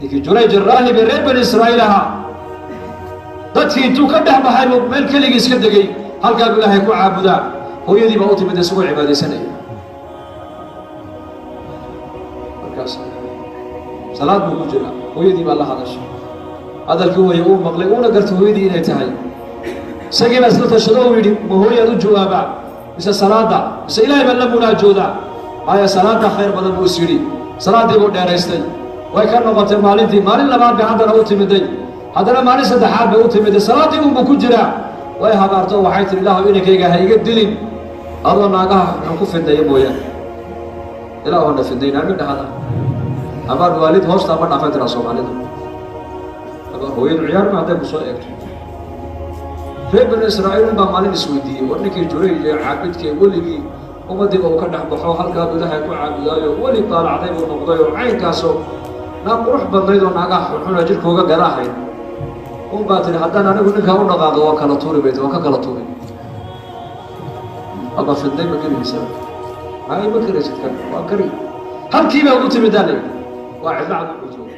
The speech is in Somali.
Ninkii Jurayj araahib ee reer Bani Israa'iil ahaa, dadkii intuu ka dhex baxay buu meel keligii iska degay. Halkaa buu Ilaahay ku caabudaa. Hooyadii baa u timid isagoo cibaadaysanaya. Markaas salaad buu ku jiraa. Hooyadii baa la hadashay. Hadalkii hooye uu maqlay, uuna gartay hooyadii inay tahay. Isagii baa isla tashado. Uu yidhi: "Ma hooyaad u jawaabaa mise salaada mise Ilaahay baan la munaajoodaa?" Maya, salaada khayr badan, buu is yidhi. Salaaddii buu dheeraystay. Way ka noqotay maalintii. Maalin labaad bay haddana u timiday. Haddana maalin saddexaad bay u timiday. Salaaddii unbuu ku jiraa. Way habaarto. Waxay tihi: "Ilaahu, inankayga ha iga dilin adoo naagaha xun ku fidnaya mooyaane. Ilaahu hana fidnayn." Aamin dhahada. Habaar waalid hoostaa ma dhaafan tiraa Soomaalida. Habaar hooyadu ciyaar ma hadday ku soo eegto. Reer Bani Israa'iil unbaa maalin isweydiiyey: war, ninkii Jurayj ee caabidkee weligii ummaddiiba uu ka dhex baxo, halkaa buu Ilaahay ku caabudaayo, weli daalacday buu noqday oo caynkaasoo naag qurux badnayd oo naagaha xunxuna jirkooga galaahayd un baa tihi: "Haddaan anigu ninkaa u dhaqaaqo, waan kala tuuri," bay tii, "waan ka kala tuuri." Aba fidnay ma gelaysa? May, ma karaysid kan, waa kari. Halkii baa ugu timidaa layidhi. Waa cidla cad u jooga.